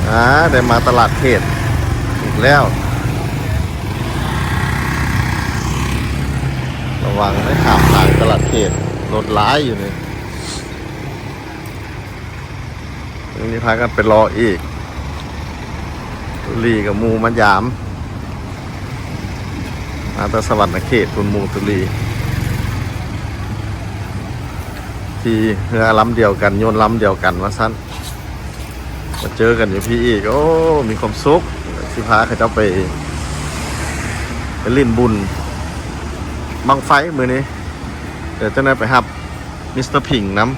ອາ ໄດ້ມາຕະຫຼາດເຂດອີກແລ້ວ. ລະວັງໄດ້ຂ້າມທາງຕະຫຼາດເຂດ, ລົດຫຼາຍຢູ່ນີ້. ນີ້ພາກັນໄປເລາະອີກ. ຕຸລີກັບໝູ່ມາຢາມ. ມາແຕ່ສະຫວັນນະເຂດພຸ້ນ ໝູ່ຕຸລີ. ຂີ່ເຮືອລຳດຽວກັນ, ຍົນລຳດຽວກັນວ່າຊັ້ນ. ມາເຈີກັນຢູ່ພີ້ອີກ. ໂອ້ ມີຄວາມສຸກ. ຊິພາເຂົາເຈົ້າໄປ ໄປຫຼິ້ນບຸນບັ້ງໄຟມື້ນີ້. ດຽວຈັ່ງໃດໄປຮັບມິສເຕີພິງນຳ.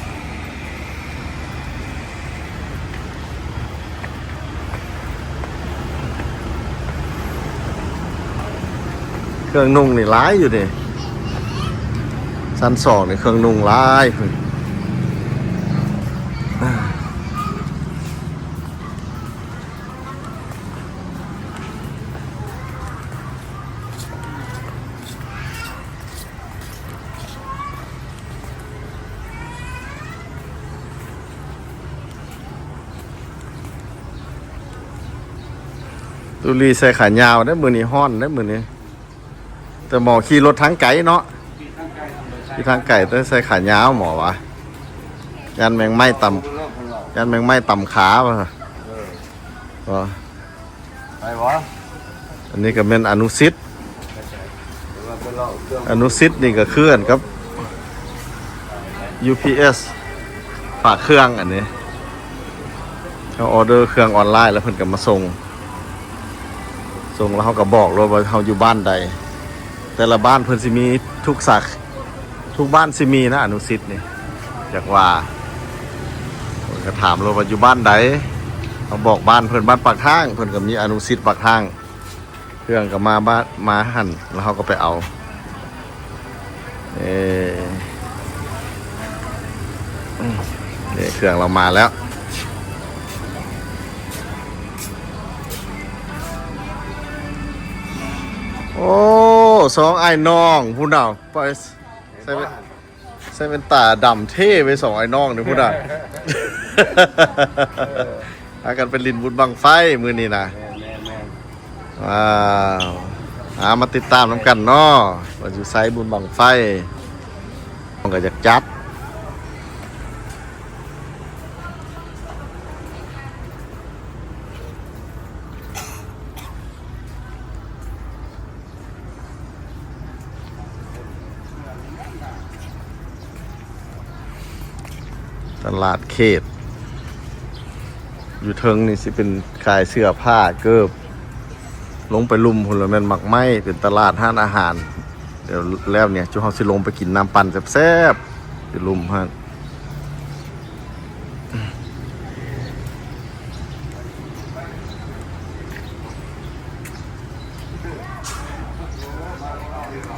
ເຄື່ອງນຸ່ງນີ້ຫຼາຍຢູ່ເດ້. ຊັ້ນສອງນີ້ເຄື່ອງນຸ່ງຫຼາຍ. ຕຸລີໃສ່ຂາຍາວເດ້ ມື້ນີ້ຮ້ອນເດ້ ມື້ນີ້. ແຕ່ໝໍຂີ່ລົດທາງໄກເນາະ, ຂີ່ທາງໄກແຕ່ໃສ່ຂາຍາວໝໍວ່າ ຢ້ານແມງໄມ້ຕຳ ຢ້ານແມງໄມ້ຕຳຂາວ່າ. ເອີ ບໍ່ ໄປບໍ່? ອັນນີ້ກໍແມ່ນອະນຸສິດ. ອະນຸສິດນີ້ກໍຄືກັນກັບຢູພີເອັສ ຝາກເຄື່ອງ. ອັນນີ້ເຮົາອໍເດີເຄື່ອງອອນລາຍ ແລ້ວເພິ່ນກໍມາສົ່ງ, ສົ່ງແລ້ວເຮົາກໍບອກໂລດວ່າເຮົາຢູ່ບ້ານໃດ. ແຕ່ລະບ້ານເພິ່ນຊິມີທຸກສາຂາ ທຸກບ້ານຊິມີນະ ອະນຸສິດນີ້. ຢາກວ່າ ເພິ່ນກໍຖາມໂລດວ່າຢູ່ບ້ານໃດ, ເຮົາບອກບ້ານເພິ່ນ ບ້ານປາກທາງ, ເພິ່ນກໍມີອະນຸສິດປາກທາງ. ເຄື່ອງກໍມາບ້ານ ມາຫັ້ນ ແລ້ວເຮົາກໍໄປເອົາ. ເອີ ນີ້ເຄື່ອງລາວມາແລ້ວ. ໂອ້ ສອງອ້າຍນ້ອງພຸ້ນນະ ໄປ ໃສ່ແວ່ນ ໃສ່ແວ່ນຕາດຳເທ່ເວີຍ ສອງອ້າຍນ້ອງນີ້ພຸ້ນນະ. ເອີ ພາກັນໄປຫຼິ້ນບຸນບັ້ງໄຟມື້ນີ້ນະ. ແມ່ນໆໆ ວ້າວ ອາ ມາຕິດຕາມນຳກັນເນາະ ວ່າຢູ່ໃສບຸນບັ້ງໄຟ. ມັນກໍຢາກຈັດ. ຕະຫຼາດເຂດ ຢູ່ເທິງນີ້ຊິເປັນຂາຍເສື້ອຜ້າ ເກີບ, ລົງໄປລຸ່ມພຸ້ນລະແມ່ນໝາກໄມ້ ເປັນຕະຫຼາດ ຮ້ານອາຫານ. ດຽວແລ້ວນີ້ ຈຸເຮົາຊິລົງໄປກິນນ້ຳປັ່ນແຊບໆ ຢູ່ລຸ່ມຫັ້ນ.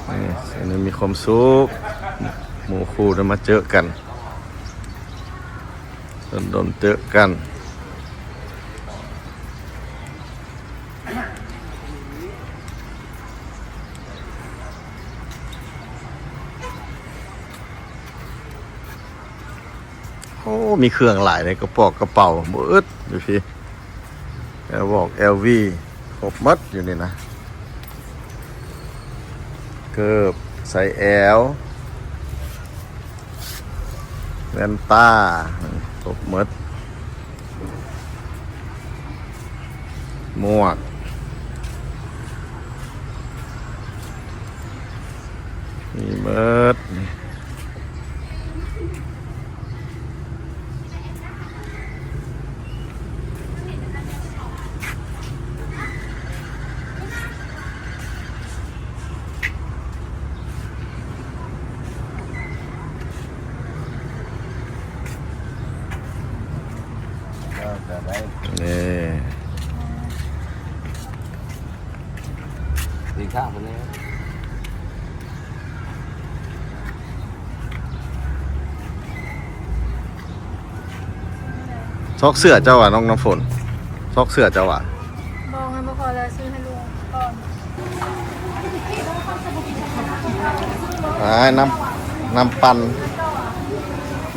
ນີ້ ອັນນີ້ມີຄວາມສຸກ ໝູ່ຄູ່ໄດ້ມາເຈີກັນ ດົນໆເຈີກັນ. ໂອ້ ມີເຄື່ອງຫຼາຍໃນກະປອກກະເປົາ ບໍ່ອຶດຢູ່ພີ້. ແອວວອກ ແອວວີ ຄົບໝົດຢູ່ນີ້ນະ ເກີບ ສາຍແອວ ແວ່ນຕາ ຄົບໝົດ. ໝວກ ມີໝົດ. ນີ້ ຕີຂ້າງໄປແລ້ວ. ຊອກເສື້ອເຈົ້າວ່າ ນ້ອງນ້ຳຝົນ ຊອກເສື້ອເຈົ້າວ່າ. ບໍ່ ມັນບໍ່ພໍແລ້ວ ຊື້ໃຫ້ລູກກ່ອນ. ອ້າຍ ນ້ຳ ນ້ຳປັ່ນ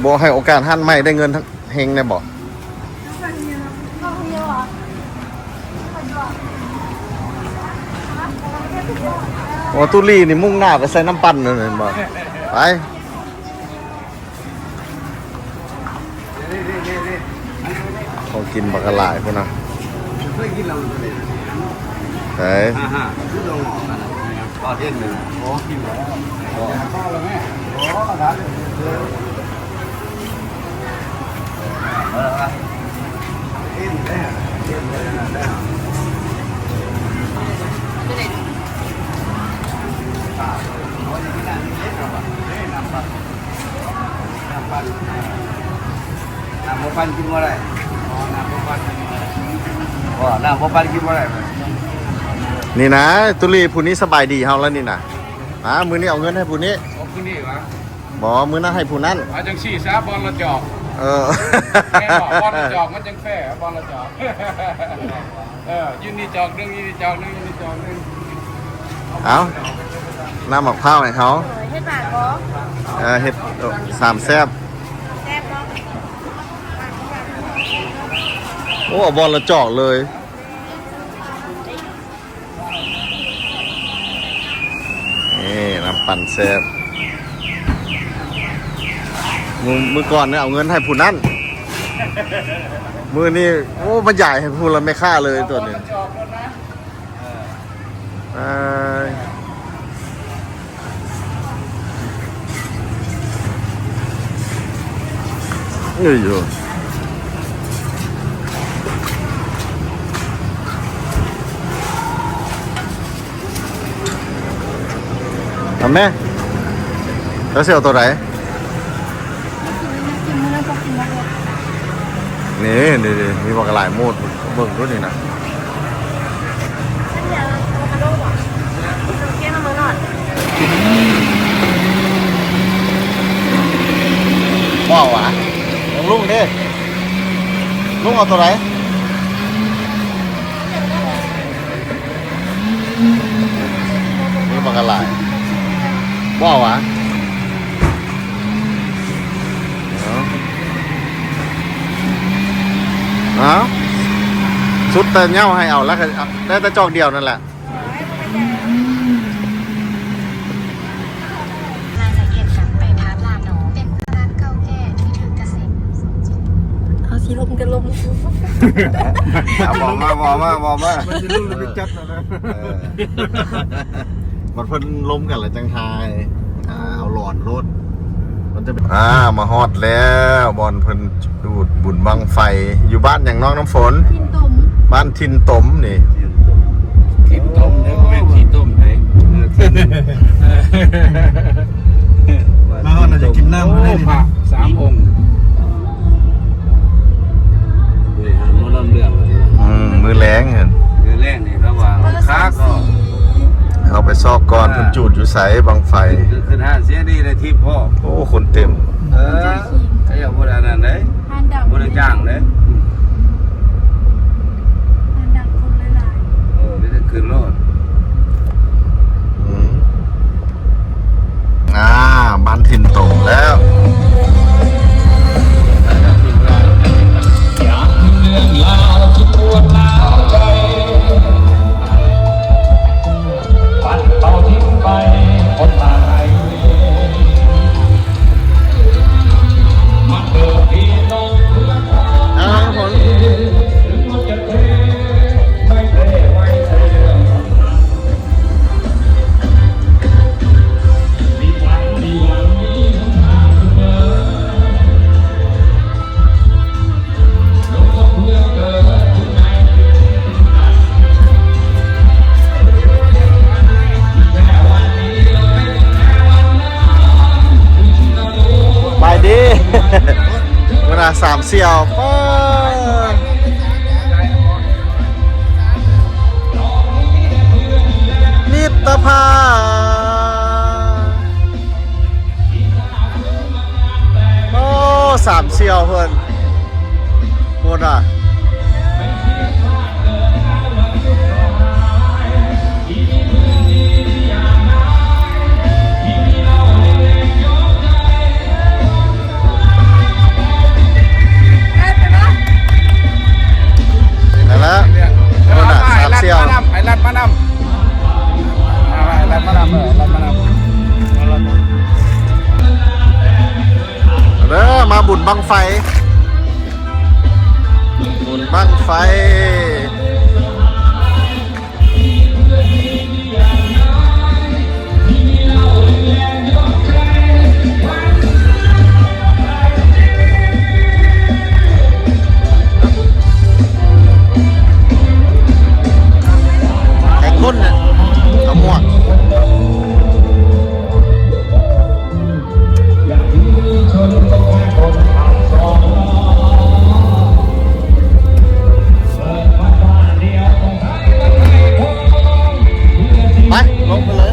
ບໍ່ໃຫ້ໂອກາດຮ້ານໃໝ່ໄດ້ເງິນເຮັງແດ່ບໍ່? ນ້ຳປັ່ນເຢັນເນາະ ເຂົ້າເຮົຍຫວາ? ໂອ້ ຕຸລີນີ້ມຸ່ງໜ້າໄປໃສ່ນ້ຳປັ່ນນັ້ນແມ່ນບໍ່? ໄປ ຂອງກິນບັກຫຼາຍພຸ້ນນະ. ໄປ ນ້ຳບໍ່ປັ່ນກິນບໍ່ໄດ້ ບໍ່ ນ້ຳບໍ່ປັ່ນກິນບໍ່ໄດ້ ບໍ່ ນ້ຳບໍ່ປັ່ນກິນບໍ່ໄດ້. ນີ້ນະ ຕຸລີຜູ້ນີ້ສະບາຍດີເຮົາແລ້ວນີ້ນະ. ຫາ ມື້ນີ້ເອົາເງິນໃຫ້ຜູ້ນີ້ ເອົາຜູ້ນີ້ຫວາ? ບໍ່ ມື້ນັ້ນໃຫ້ຜູ້ນັ້ນ. ເອົາຈັ່ງຊີ້ຊະ ບ່ອນລະຈອກ. ເອີ ແມ່ນບໍ່? ບ່ອນລະຈອກມັນຈັ່ງແຟ ບ່ອນລະຈອກ. ເອີ ຢູ່ນີ້ຈອກໜຶ່ງ ຢູ່ນີ້ຈອກໜຶ່ງ ຢູ່ນີ້ຈອກໜຶ່ງ. ເອົາ ນ້ຳໝາກພ້າວໃຫ້ເຮົາ. ເອີ ເຮັດຫວານບໍ່? ເອີ ເຮັດ ໂອ້ ສາມແຊບ ແຊບເນາະ. ໂອ້ ເອົາບ່ອນລະຈອກເລີຍ. ນີ້ ນ້ຳປັ່ນແຊບ. ມື້ ມື້ກ່ອນເນາະ ເອົາເງິນໃຫ້ຜູ້ນັ້ນ ມື້ນີ້ ໂອ້ ມາຢາຍໃຫ້ຜູ້ລະແມ່ຄ້າເລີຍຕົວນີ້. ເອີ ເອີ ເອົາແມ່ ເຈົ້າຊິເອົາໂຕໃດ? ນີ້ ນີ້ ນີ້ ມີບັກຫຼາຍໂມດ ເບິ່ງດູນີ້ນະ. ເວົ້າຫວາ? ຂອງລຸງເດ້ ລຸງເອົາໂຕໃດ? ມີບັກຫຼາຍ ບໍ່ເອົາຫວາ? ເອົາ ເອົາ ສຸດແຕ່ເຫຍົາໃຫ້ເອົາ ແລ້ວກໍໄດ້ແຕ່ຈອກດຽວນັ້ນແຫຼະ. ມາຈາກເຂດກັບໄປພາບລາໂນ ເປັນພະລັງເກົ່າແກ່ທີ່ຖືກກະແສ. ເຮົາຊິລົມກັນລົມ ເອົາ ເວົ້າມາ ເວົ້າມາ ເວົ້າມາ ມັນຊິລົມກັນຈັດແລ້ວນະ. ເອີ ບັດເພິ່ນລົມກັນແລ້ວຈັ່ງຖ່າຍ ອ່າ ເອົາຫຼອນໂລດ ມັນຈະ ອ່າ ມາຮອດແລ້ວ ບ່ອນເພິ່ນ ຈູດບຸນບັ້ງໄຟ ຢູ່ບ້ານຫຍັງ ນ້ອງນ້ຳຝົນ? ຖິ່ນຕົມ ບ້ານຖິ່ນຕົມນີ້. ຖິ່ນຕົມເດ້ ບໍ່ແມ່ນຂີ້ຕົມເດ້. ເອີ ມາຮອດໜ້າຈະກິນນ້ຳ ໂອ້ ແລ້ວນີ້ ພະສາມອົງ. ນີ້ຫາໝໍລຳເລື່ອງ ອືມ ມື້ແລງຫັ້ນ ມື້ແລງນີ້ລາວວ່າ ເອີ ຄັກເນາະ. ເຮົາໄປຊອກກ່ອນ ອ່າ ເພິ່ນຈູດຢູ່ໃສບັ້ງໄຟ? ຂຶ້ນ ຂຶ້ນຫ້າງເສລີໄດ້ທິບພໍ້. ໂອ້ ຄົນເຕັມ. ເອີ ເຈົ້າບໍ່ໄດ້ອັນນັ້ນເດ້ ຮ້ານດັງ ບໍ່ໄດ້ຈ້າງເດ້ ຮ້ານດັງຄົນຫຼາຍໆ. ເອີ ມີແຕ່ຂຶ້ນໂລດ. ອືມ ອ່າ ບ້ານຖິ່ນຕົມແລ້ວ. ສະບາຍດີ ເວລາສາມສ່ຽວ ປ້າ ມິດຕະພາບ. ໂອ້ ສາມສ່ຽວເພິ່ນ ພຸ້ນນະ. ໄດ້ໄປ ບັ້ງໄຟ ບັ້ງໄຟ ແຂກຄົນນະ ເອົາໝວກ. ໄປ ລົງໄປເລີຍ.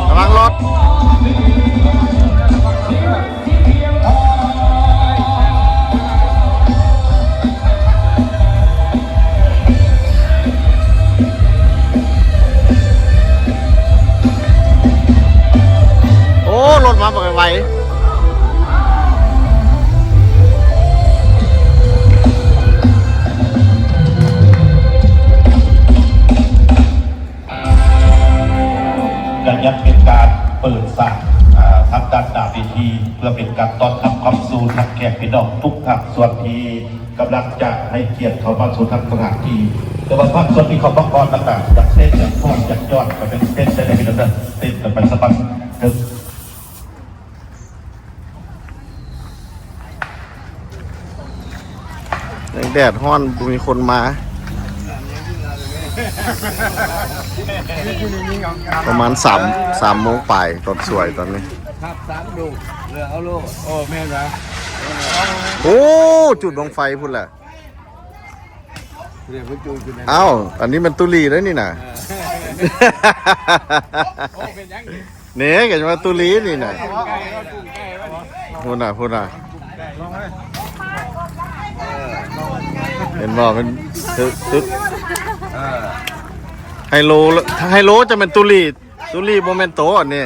ລະວັງລົດ. ໂອ້ ລົດມາບັກໄວ. ກໍຍັງເປັນການເປີດສ້າງ ອາ ທາງດ້ານໜ້າເວທີ ເພື່ອເປັນການຕ້ອນຮັບເຂົ້າສູ່ທັງແຂກພີ່ນ້ອງທຸກພາກສ່ວນທີ່ກຳລັງຈະໃຫ້ກຽດເຂົ້າມາສູ່ທາງສະຖານທີ່. ແຕ່ວ່າພາກສ່ວນທີ່ເຂົ້າມາກ່ອນນັ້ນນະ ຢາກເຕັ້ນ ຢາກຟ້ອນ ຢາກຍ້ອນ ກໍເປັນເຕັ້ນໄດ້ເລີຍພີ່ນ້ອງເດີ ເຕັ້ນກັນໄປສະບັດ. ຍັງແດດຮ້ອນ ບໍ່ມີຄົນມາ. ປະມານສາມ ສາມໂມງປາຍ ຕອນສວຍຕອນນີ້. ຄັບສາມລູກ ເລືອກເອົາໂລດ. ໂອ້ ແມ່ນຫວາ? ໂອ້ ຈຸດບັ້ງໄຟພຸ້ນແຫຼະ. ເອົາ ອັນນີ້ມັນຕຸລີເດ້ນີ້ນະ. ເອີ ໂອ້ ເປັນຫຍັງນີ້? ນີ້ກໍວ່າຕຸລີນີ້ນະ. ພຸ້ນນະ ພຸ້ນນະ ເຫັນບໍ່? ມັນ ເອີ ໄຮໂລ ໄຮໂລຈະແມ່ນຕຸລີ ຕຸລີບໍ່ແມ່ນໂຕອັນນີ້.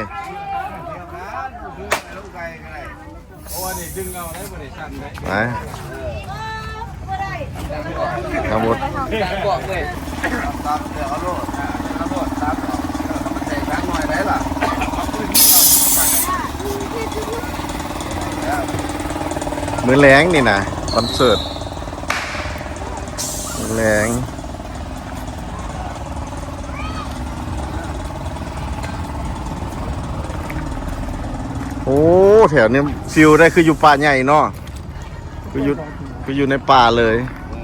ໂອ້ ອັນນີ້ດຶງເອົາໄດ້ບໍ່ໄດ້ສັ່ນໄດ້. ໄປ ທັງໝົດ ບອກເລີຍ ຕາມເລືອກເອົາໂລດ ເລືອກເອົາໂລດ ຕາມ ເອີ ມັນໃສ່ສາງໜ້ອຍໄດ້ລະ. ມື້ແລງນີ້ນະ ຄອນເສີດ ມື້ແລງ. ໂອ້ ແຖວນີ້ຟີລໄດ້ ຄືຢູ່ປ່າໃຫຍ່ເນາະ ຄືຢູ່ ຄືຢູ່ໃນປ່າເລີຍ. ເອີ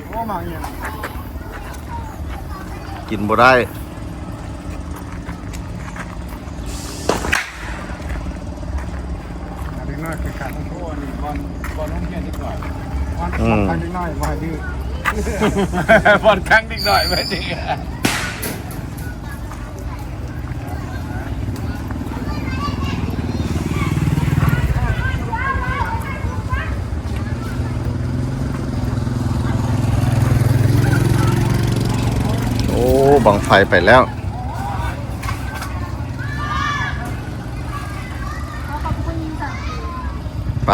ໂອ້ ໝາກຫຍັງ ກິນບໍ່ໄດ້. ເດັກນ້ອຍຄືກັນ. ໂອ້ ອັນນີ້ບ່ອນ ບ່ອນໂຮງຮຽນເດັກນ້ອຍ ບ່ອນ ອືມ ຂັງເດັກນ້ອຍບໍ່ໃຫ້ດື້ ບ່ອນຂັງເດັກນ້ອຍໄວ້ດື້. ໂອ້ ບັ້ງໄຟໄປແລ້ວ. ໄປ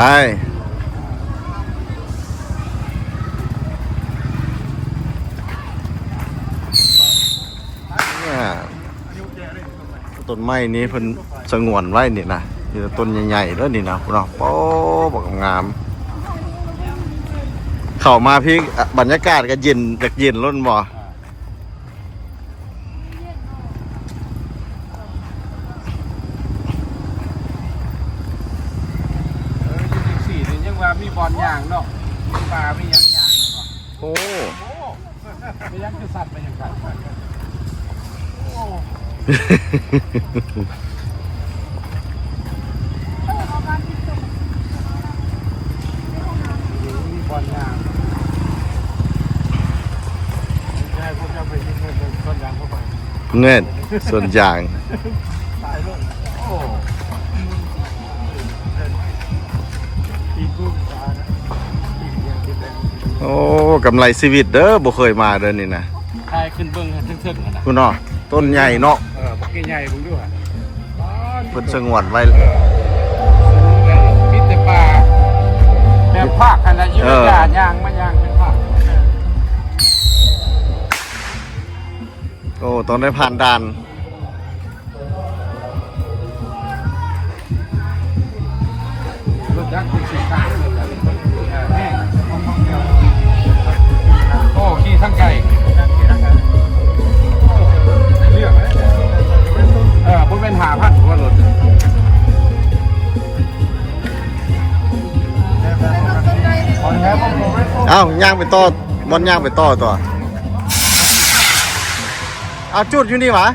ຕົ້ນໄມ້ນີ້ເພິ່ນສະຫງວນໄວ້ນີ້ນະ ມີແຕ່ຕົ້ນໃຫຍ່ໆເດີນີ້ນະ ພຸ້ນເນາະ. ໂອ້ ບັກງາມ. ເຂົ້າມາພີ້ ບັນຍາກາດກໍເຢັນ ຢາກເຢັນໂລດແມ່ນບໍ່? ເອີ ຢູ່ຈັ່ງຊີ້ນີ້ຍັງວ່າມີບ່ອນຍ່າງເນາະ ມີປ່າມີຫຍັງຍ່າງເນາະ. ໂອ້ ໂອ້ ໄປຍັງຄືສັດໄປຍັງກັນ. ໂອ້ ມີບ່ອນຍ່າງ. ແມ່ນ ສວນຢາງ. ໂອ້ ກຳໄລຊີວິດເດີ ບໍ່ເຄີຍມາເດີນີ້ນະ. ຖ່າຍຂຶ້ນເບິ່ງເທິງໆຫັ້ນນະ ພຸ້ນເນາະ ຕົ້ນໃຫຍ່ເນາະ. ເອີ ບັກໃຫຍ່ໆເບິ່ງດູຫັ້ນ. ເພິ່ນສະຫງວນໄວ້ ເອີ ມີແຕ່ປ່າ ແບບພາກຫັ້ນລະ ຢູ່ ເອີ ຢ່າຍ່າງມາຍ່າງເປັນພາກ. ໂອ້ ຕ້ອງໄດ້ຜ່ານດ່ານ. ໂອ້ ຂີ່ທາງໄກ ເລື່ອງເລີຍ ເອີ ບໍ່ແມ່ນຫ້າພັນ ຫົວລົດ. ເອົ້າ ຍ່າງໄປຕໍ່ ບ່ອນຍ່າງໄປຕໍ່ຕົວະ. ເອົາ ຈຸດຢູ່ນີ້ຫວາ?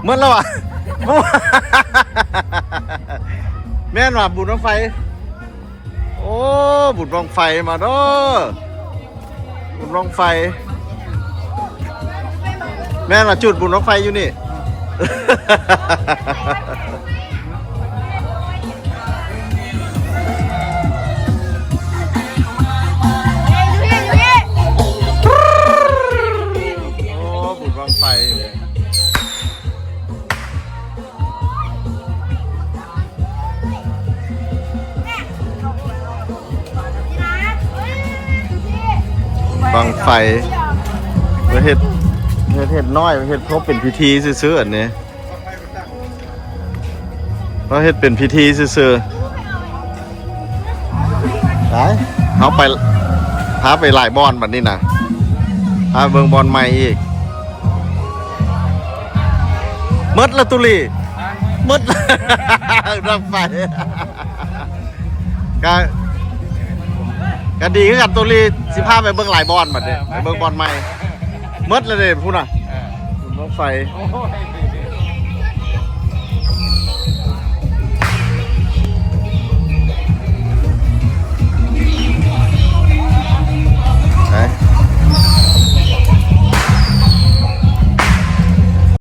ໝົດແລ້ວຫວາ? ແມ່ນຫວາ? ບຸນບັ້ງໄຟ. ໂອ້ ບຸນບັ້ງໄຟມາເດີ ບຸນບັ້ງໄຟ. ແມ່ນຫວາ? ຈຸດບຸນບັ້ງໄຟຢູ່ນີ້. ໂອ້ ບຸນບັ້ງໄຟເລີຍ. ບັ້ງໄຟ ເພິ່ນເຮັດ ເຮັດ ເຮັດນ້ອຍ ເຮັດເພື່ອເປັນພິທີຊື່ໆ ອັນນີ້ ເພິ່ນເຮັດເປັນພິທີຊື່ໆ. ໄປ ເຮົາໄປ ພາໄປຫຼາຍບ່ອນບັດນີ້ນະ ພາເບິ່ງບ່ອນໃໝ່ອີກ. ໝົດລະຕຸລີ ໝົດ ດັງໄຟ ກະ ກະດີຄືກັນຕຸລີ ຊິພາໄປເບິ່ງຫຼາຍບ່ອນບັດນີ້ ໄປເບິ່ງບ່ອນໃໝ່. ໝົດລະເດ້ພຸ້ນນະ ເອີ ບຸນບັ້ງໄຟ ໂອ້ຍ.